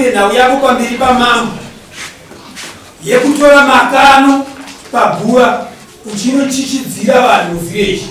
Utsanangure nhau yako pamberi pamambo yekutora makano paguva uchinochichidzira vanhu muvhireji.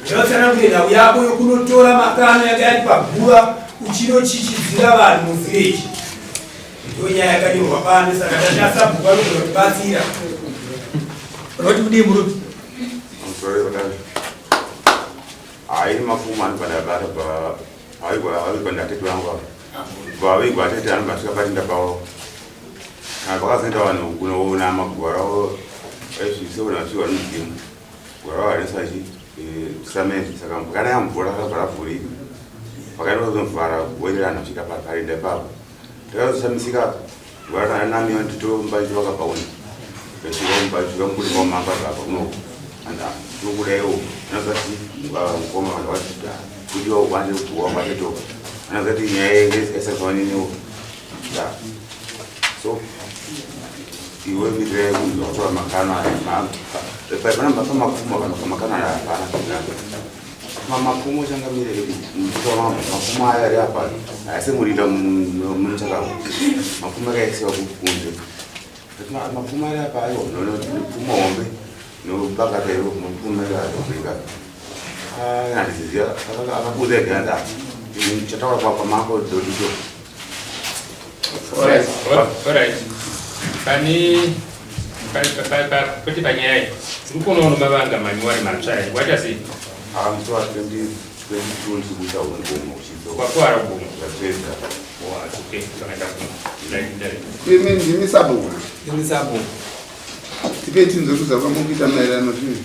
Utsanangure nhau yako yokunotora makano yanga yari paguva uchinochichidzira vanhu muvhireji. Ndiyo nyaya yakanyorwa pano, saka tachasabhuku vanogona kutibatsira. Unoti kudii murume? Hayi mapfumo anobva ndabata bva avigwa ndatete vangu ava bva avigwa atete anobva asvika patinda pavo kana vakazoenda vanhu kunoona maguva ravo vaisvikisa vasvika nomudzimu guva ravo harisa chi samende saka kana yamvura rakabva ravhurika vakaenda vazonovhara goererana kusvika parinda ipapo Ndakazoshamisika gwara nami nditomba ndivakapaona. Ndasvika ndasvika mukuri kwa mamba apa kuno. Anda tokudayo anozati mukoma vanhu vati kuti wande kuwa kwateto. Anozati nyaya yese yasafaniniwo. Da. So iwe mirire kunzwa kutora makano aya pana mapfuma kana makano aya hapana. Mapfumo changamire mapfumo aya ari apa haasi murinda muchakavo mapfumo akaisiwa kunze mapfumo ari apa ayo pfumo hombe nobakata iro mapfumo ari azobrika handiziziva akabuda ega chataura kwamambo dodito. Alright. Pane kuti panyaya iyi uri kuona uno mavanga manyowani matsva aya waita sei? Musi wa 2022 ndikuita ugomo uchidzo. Wakwara ugomo. Ndapedza. Okay, zvakaenda kuno. Imi ndimi sabhuku. Ndimi sabhuku. Tipei tinzwe kuza kwamukuita maererano zvinhu.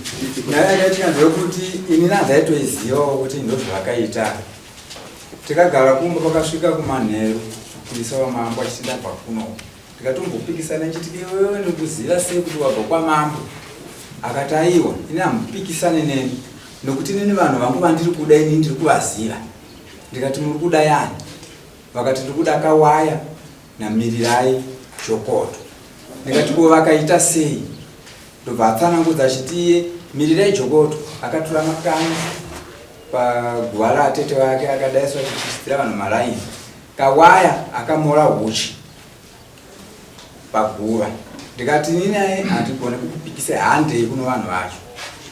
Nyaya yakaitika ndeyekuti ini nandaitoizivawo kuti ndozvavakaita. Tikagara kumba pakasvika kumanheru mupurisa wamambo achiti ndabva kuno. Tikatombopikisana ndichiti iwewe ndikuziva sei kuti wabva kwamambo. Akati aiwa ini hamupikisane neni nokuti inini vanhu vangu vandiri kuda ini ndiri kuvaziva. Ndikati muri kuda yani? Vakati ndiri kuda Kawaya naMirirai Jokoto. Ndikati ko vakaita sei? Ndobva atsanangudza achiti iye Mirirai Jokoto akatura makano Paguva raatete vake akadaiswa achityisidzira vanhu maraini. Kawaya akamora huchi paguva. Ndikati ini naye handigone kukupikisai handei kuno vanhu vacho.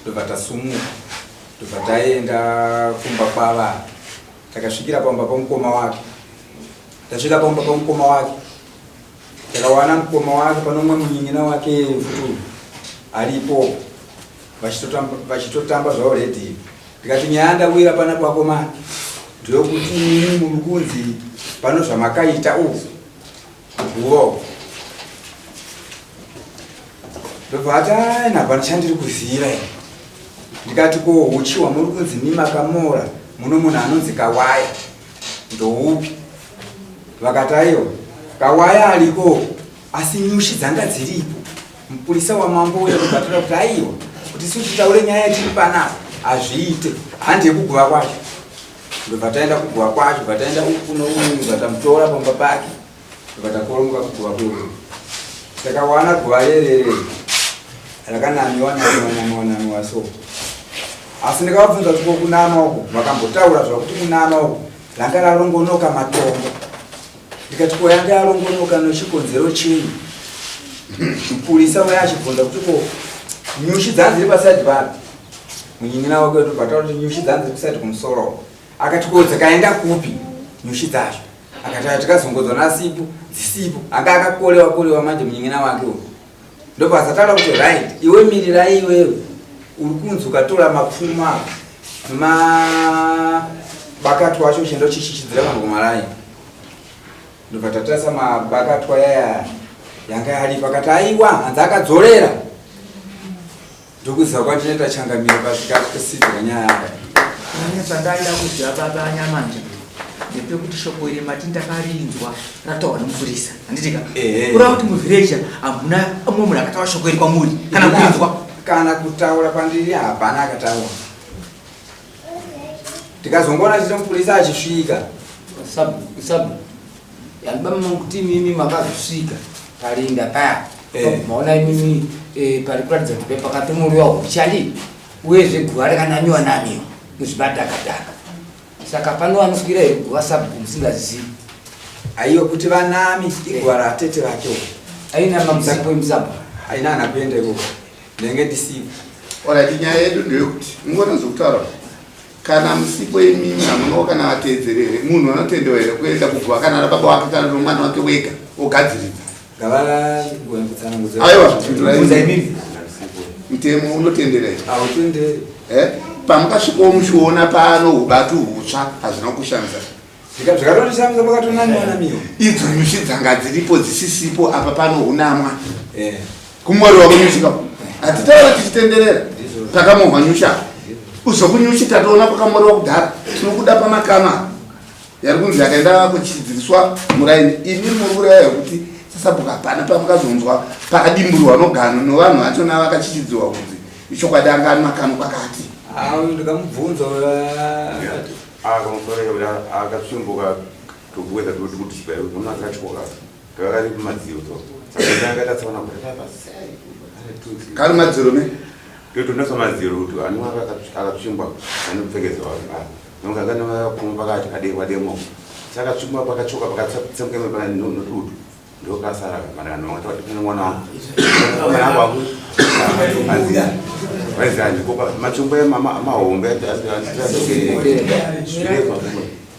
Ndobva tasumuka ndobva taenda kumba kwava. Takasvikira pamba pamukoma wake. Tasvika pamba pamukoma wake takawana mukoma wake pane umwe munyin'ina wake futi aripo vachitotamba zvavo redhiyo ndikati nyaya yandawira pana pakomana ndeyokuti imimi muri kunzi pano zvamakaita uku kuguva uku ndobva ati aina hapana chandiri kuziva ini ndikati ko huchi hwamuri kunzi mi makamora muno munhu anonzi kawaya ndoupi vakati aiwa kawaya ariko asi nyushi dzanga dziripo Mupurisa wamambo uya kubatira kuti aiwa kuti isu titaure nyaya yatiri panapa hazviite handi yekuguva kwacho ndobva taenda kuguva kwacho bva taenda uku nouyu bva tamutora pamba pake ndobva takoromoka kuguva kwedu takawana guva rerere rakanamiwa namiwa namiwa namiwa so asi ndikavabvunza kuti kokunama uku vakambotaura zvakuti kunama uku ranga rarongonoka matombo Ndikati ko yanga yarongonoka nochikonzero chei? Mupurisa uya achibvunza kuti ko nyuchi dzanzi dziri pasaidi papi? Munyin'ina wake ndobva ataura kuti nyuchi dzanzi dziri kusaidi kumusoro. Akati ko dzakaenda kupi nyuchi dzacho? Akati aya tikazongodzwa nasipo dzisipo. Anga akakolewa kolewa manje munyin'ina wake uyu. Ndobva azataura kuti right iwe mirirai iwewe uri kunzi ukatora mapfumo apa nemabakatwa acho uchienda uchichichidzira vanhu kumaraini ndobva tatarisa mabakatwa yaya yanga yaripo akati aiwa hanzi akadzorera ndokuziva kwandinoita changamire pasvika kusidzira nyaya yaka Ane pandaida kuziva baba Nyamanja ndepekuti shoko iri mati ndakarinzwa rataurwa nemupurisa handitika kureva kuti muvhireja hamuna umwe munhu akataura shoko iri kwamuri kana kurinzwa kana kutaura kwandiri hapana akataura tikazongoona chete mupurisa achisvika sabu sabu yandibama kuti imimi makazosvika parinda paya eh. maona imimi eh, pari kuratidza kuti pakatomoriwa huchali uyezve guva rakanamiwa namiwa muzvimadhakadhaka saka pano vanokwira here guva sabhuku musingazivi. Aiwa kuti vanami iguva ratete vake uko. Aina mamusipo emusabhuku. Aina haana kuenda ikoko. Ndenge ndisipo. Alright, nyaya yedu ndeyekuti mungona zvokutaura kana musipo imimi hamunawo kana vateedzeri here munhu anotendewa here kuenda kuguva kana rababa wake kana nomwana wake wega ogadziridza Ngavagone kutsanangudza. Aiwa, pindurai imimi. Mutemo unotendera here? Hautenderi. Eh? Pamukasvikawo muchiona pano ubatu hutsva hazvina kushamisa. Zvakatondishamisa pakatonamiwa namiwa. Idzo nyuchi dzanga dziripo dzisisipo apa pano hunamwa. Eh. Kumoriwa kwenyuchi ka. Hatitaura tichitenderera. Takamorwa nyuchi apa. Uzokunyuchi tatoona pakamoriwa kudhara. Tinokuda pamakama. Yari kunzi yakaenda kuchidziriswa muraini. Imi muri kureva yekuti sasabhuku hapana pamukazonzwa pakadimburwa nogano novanhu vachona vakachichidzirwa kunzi ichokwadi anga ari makano kwakati. Ah, uyu ndikamubvunza Akatsvimbuka tokuwedza toti kuti chibairo munhu akatyoka kakari kumadziro to saka ndanga tatsaona kuti kari madziro ne totonasa madziro kuti anhu akatsvimbwa anopfekedzwa nonga akanoakuma pakati kadekwa demo saka tsvimbwa pakatyoka pakatsemuka nodudu ndokasara mwana wangu matsvimbo mahombe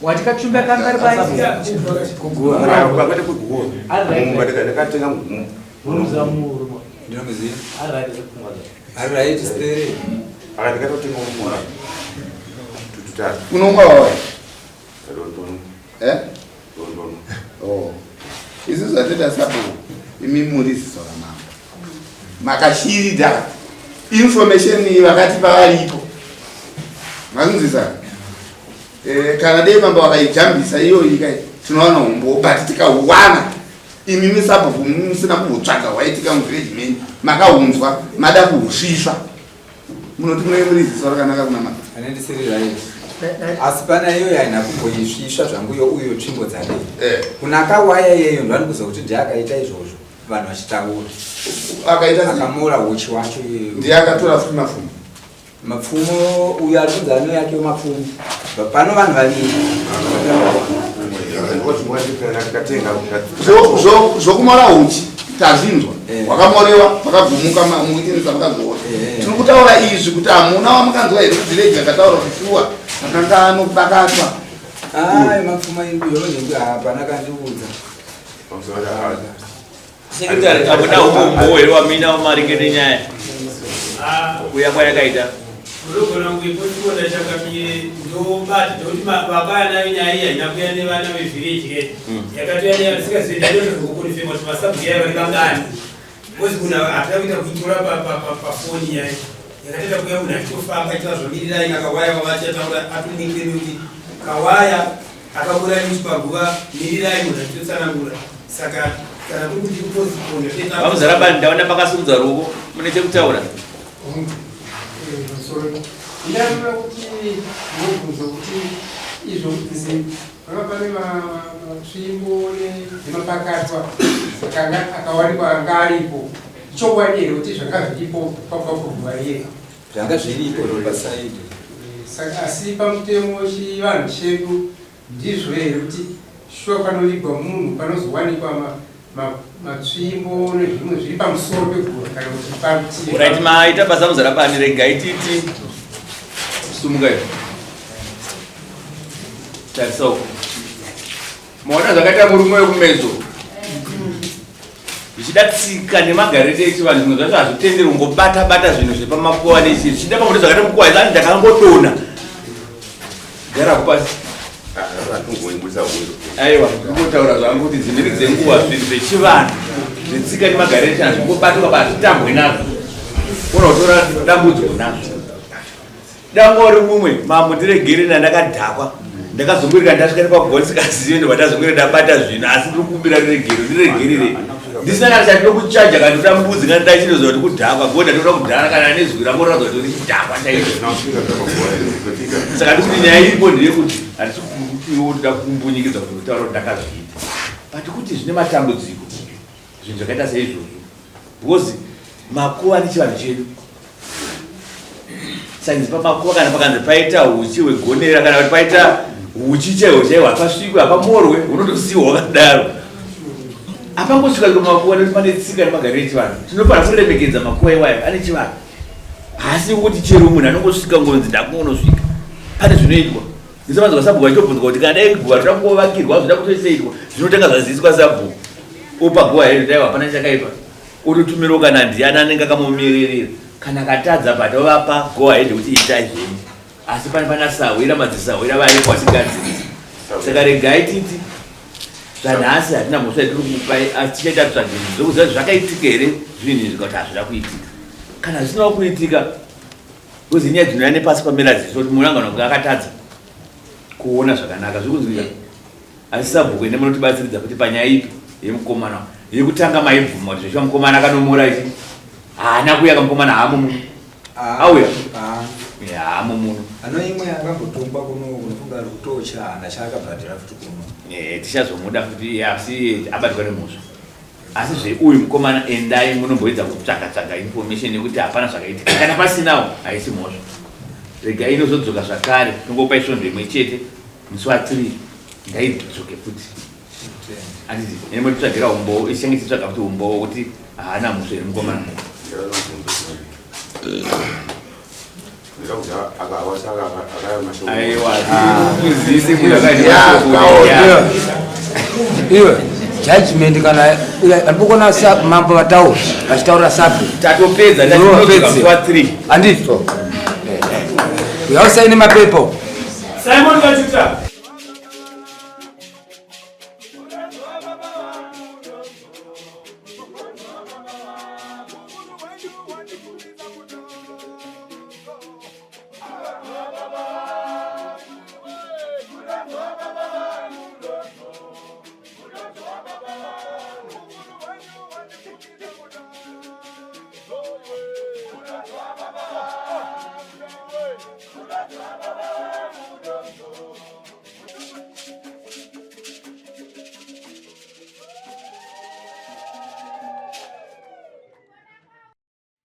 Watikatsvimba kanga ari pai? Kwete kuguwa. Ndakatenga Ndinomuziva. Ari right stere. Aka ndikatotenga mumura. Tututatu. Unomwa wawa? Dondono. Eh? Dondono. Oh. Isu zvatoita sabhuku imi muri ziso ramambo. Makashirida information iyi vakatipa varipo. Makunzisa? Eh, kana dei mambo vakaijambisa iyoyi kai tinowana umbowo but tikahuwana imi misabhuku musina kuhutsvaga hwaitika muvillage menyu makahunzwa mada kuhusvisva munoti munenge muri ziso rakanaka kuna mambo. Anendisiri right. Asi pana iyoyo haina kumboisvisva zvangu iyo uyo tsvimbo dzake. Eh. Kunaka waya iyeyo ndovani kuziva kuti ndiye akaita izvozvo vanhu vachitaura. Akaita sei? Akamora huchi wacho iyeyo. Ndiye akatora futi mapfumo. Mapfumo uyo ari kunzi ane yake mapfumo. Pano vanhu vaviri. Zvokumora huchi tazvinzwa hwakamorewa pakagumuka muwitness amakazoona tiri kutaura izvi kuti hamuna wamukanzwa here kuvillage akataura kuti shuwa akanga anobakatwa Ai mapfumo iyoyo hapana kandiudza. Secretary, hakuna humbowo here wamina maringe nenyaya kuya kwayakaita? Unogona kunge potiona chakamire ndobata ndokuti vakauya nayo nyaya iyi haina kuya nevana vevillage ke yakatouya nevanhu singazivi ndatozokukonfirma kuti masabhuku yayo vari vangani because munhu hatina kuita kuitora pafoni nyaya yakatoita kuya munhu achitofamba achitaura zvamirirai nakawaya wavachataura atomikemi kuti kawaya akabura nyuchi paguva mirirai munhu achitotsanangura saka kana kuri kuti kupostpone VaMuzarabani, ndaona pakasumudza ruoko, mune chekutaura? Ndinoda kuti mubvunzo kuti izvo kunzi panga pane matsvimbo nemapakatwa akanga akawanikwa anga aripo ichokwadi here kuti zvanga zviripo paguva riye? Zvanga zviripo pasaidi. Saka asi pamutemo chivanhu chedu ndizvo here kuti shuwa panovigwa munhu panozowanikwa matsvimbo nezvimwe zviri pamusoro peguva kana kuti parutivi? Right, maita basa Muzarabani, regai titi sumuka iyo. Tarisa uko. Maona zvakaita murume wekumeso. Zvichida tsika nemagariro echivanhu zvimwe zvacho hazvitenderwi kungobata bata zvinhu zvepamakuva nechii. Zvichida pamwe zvakaita mukuva izani ndakangodonha. Gara pasi. Aiwa, ndinotaura zvangu kuti dzimweni dzenguva zvinhu zvechivanhu zvetsika nemagariro echivanhu zvingobatwa pazvitambwe nazvo. Kona kutora dambudziko nazvo. Dangori mumwe mambo ndiregere ndandakadhakwa ndakazongoreka ndasvika nepaguva ndisikazive ndobva ndazongoreka ndabata zvinhu asi ndiri kukumbira ruregero ndiregerere ndisina kana chandinokuchaja kana ndoda mbudzi kana ndachinoziva kuti kudhakwa go ndatoda kudhara kana nezwi rangu ratadza kuti ndichidhakwa chaizvo saka ndikuti nyaya iripo ndeyekuti handisi kutiwo ndoda kumbunyikidza kuti kutaura kuti ndakazviita but kuti zvine matambudziko zvinhu zvakaita seizvozvo because makuva nechivanhu chedu sainzi pamakuva kana pakanzi paita huchi hwegonera kana kuti paita Uchi chaiwo chaiwo hapasvikwe hapamorwe unotosiiwa wakadaro. Apangosvika kumakuva nekuti pane tsika nemagariro echivanhu. Tinofanira kuremekedza makuva iwayo ane chivanhu. Haasi kuti chero munhu anongosvika ngonzi ndakungonosvika. Pane zvinoitwa. Ndisamanzwa sabhuku achitobvunzwa kuti kana dai guva rinoda kungovakirwa zvinoda kutoiseitwa zvinotanga zvaziviswa sabhuku. Opa guva here dai hapana chakaipa. Ototumirawo kana ndiani anenge akamumiririra. Kana akatadza but ovapa go ahead kuti itai zvenyu. Asi pane pana sahwira madzisahwira varipo vachigadzirisa. Saka regai titi zvanhasi hatina mhosva yatiri kukupai asi tichaita tsvagirudzo dzokuziva zvakaitika here zvinhu izvi kuti hazvina kuitika. Kana zvisinawo kuitika Because inyaya dzinouya nepasi pamera ziso kuti munhu angana kunge akatadza kuona zvakanaka zviri kunzwika. Asi sabhuku ende munotibatsiridza kuti panyaya ipi yemukomana yekutanga maibvuma kuti zveshuwa mukomana akanomora ichi haana kuuya kamukomana haamo muno ah, auya ah. haamo muno ano imwe akambotongwa kuno kunofunga ari kutocha haana chaakabhadhara futi kuno eh, tichazomuda futi asi abatwa nemhosva Asi zveuyu mukomana endai munomboedza kutsvaga tsvaga information yekuti hapana zvakaitika. Kana pasinawo haisi mhosva. Regai inozodzoka zvakare tongopai svondo imwe chete musi wa 3 ngaidzoke futi. Anditi ene motitsvagira umbowo ichange ichitsvaga futi umbowo kuti haana mhosva here mukomana. Iwe judgment kana andikona mambo vataura vachitaura sabu tatopedza andito uyausaine mapepo Simon Kachuta.